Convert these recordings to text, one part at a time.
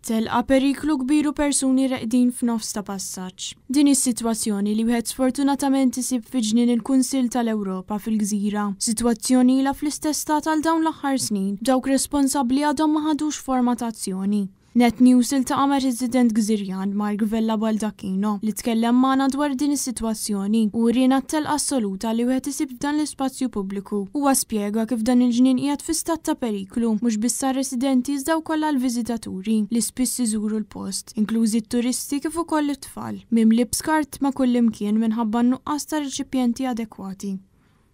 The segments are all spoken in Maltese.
Telqa periklu kbir u persuni reqdin f'nofs ta' passaġġ. Din hi s-sitwazzjoni li wieħed sfortunatament isib fi ġnien il-Kunsill tal-Ewropa fil-Gżira. Sitwazzjoni ilha fl-istess stat għal dawn l-aħħar snin, b'dawk responsabbli għadhom ma ħadux forma ta' azzjoni. Net News iltaqa' ma' resident Gżirjan, Mark Vella Baldacchino, li tkellem magħna dwar din is-sitwazzjoni u uriena t-telqa assoluta li wieħed isib f'dan l-ispazju pubbliku. Huwa spjega kif dan il-ġnien qiegħed fi stat ta' periklu, mhux biss għar-residenti iżda wkoll għall-viżitaturi li spiss iżuru l-post, inklużi t-turisti kif ukoll it-tfal, mimli b'skart ma' kullimkien minħabba n-nuqqas ta' reċipjenti adekwati.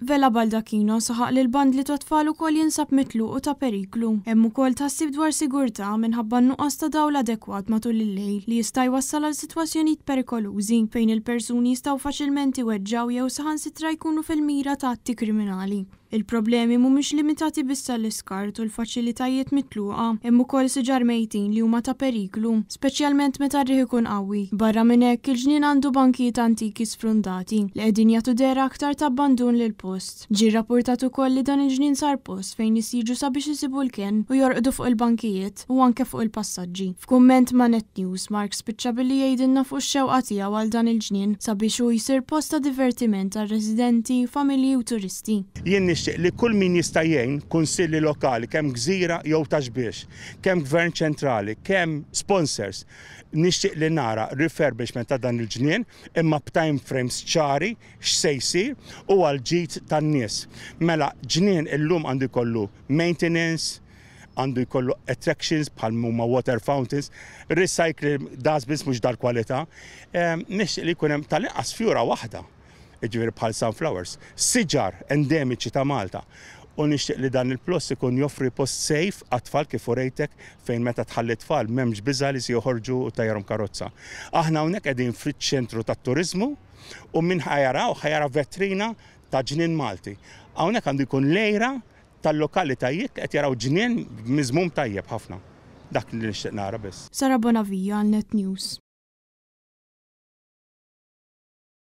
Vella Baldacchino saħaq li l-bandli tat-tfal ukoll jinsab mitluq u ta' periklu. Hemm ukoll tħassib dwar sigurtà minħabba n-nuqqas ta' dawl adekwat matul il-lejl li jista' jwassal għal sitwazzjonijiet perikolużi fejn il-persuni jistgħu faċilment iweġġgħu jew saħansitra jkunu fil-mira ta' atti kriminali. Il-problemi mhumiex limitati biss għall-iskart u l-faċilitajiet mitluqa, hemm ukoll siġar mejtin li huma ta' periklu, speċjalment meta r-riħ ikun qawwi. Barra minn hekk, il-ġnien għandu bankijiet antiki sfrundati, li qegħdin jagħtu dehra aktar ta' abbandun lill-post. Ġie rrappurtat ukoll li dan il-ġnien sar post fejn nies jiġu sabiex isibu l-kenn u jorqdu fuq il-bankijiet u anke fuq il-passaġġi. F'kumment ma' Net News, Mark spiċċa billi jgħidilna fuq ix-xewqa tiegħu għal dan il-ġnien sabiex hu jsir post ta' divertiment għar-residenti, familji u turisti. Jien nixtieq li kull min jista' jgħin, kunsilli lokali, kemm Gżira jew Ta' Xbiex, kemm Gvern Ċentrali, kemm sponsors, nixtieq li nara refurbishment ta' dan il-ġnien imma b'time frames ċari x'se jsir u għall-ġid tan-nies. Mela ġnien illum għandu jkollu maintenance, għandu jkollu attractions bħal huma water fountains, recycling dustbins mhux dal-kwalità. Nixtieq li jkun hemm tal-inqas fjura waħda, jiġifieri bħal sunflowers, siġar endemiċi ta' Malta. U nixtieq li dan il-ploss ikun joffri post safe għat-tfal kif urejtek fejn meta tħalli t-tfal m'hemmx biża' li se joħorġu u ttajjarhom karozza. Aħna hawnhekk qegħdin fiċ-ċentru tat-turiżmu u min ħa jaraw ħa jara vetrina ta' ġnien Malti. Hawnhekk għandu jkun l-għira tal-lokalitajiet li qed jaraw ġnien miżmum tajjeb ħafna. Dak li nixtieq nara biss. Sara Bonavia għal Net News.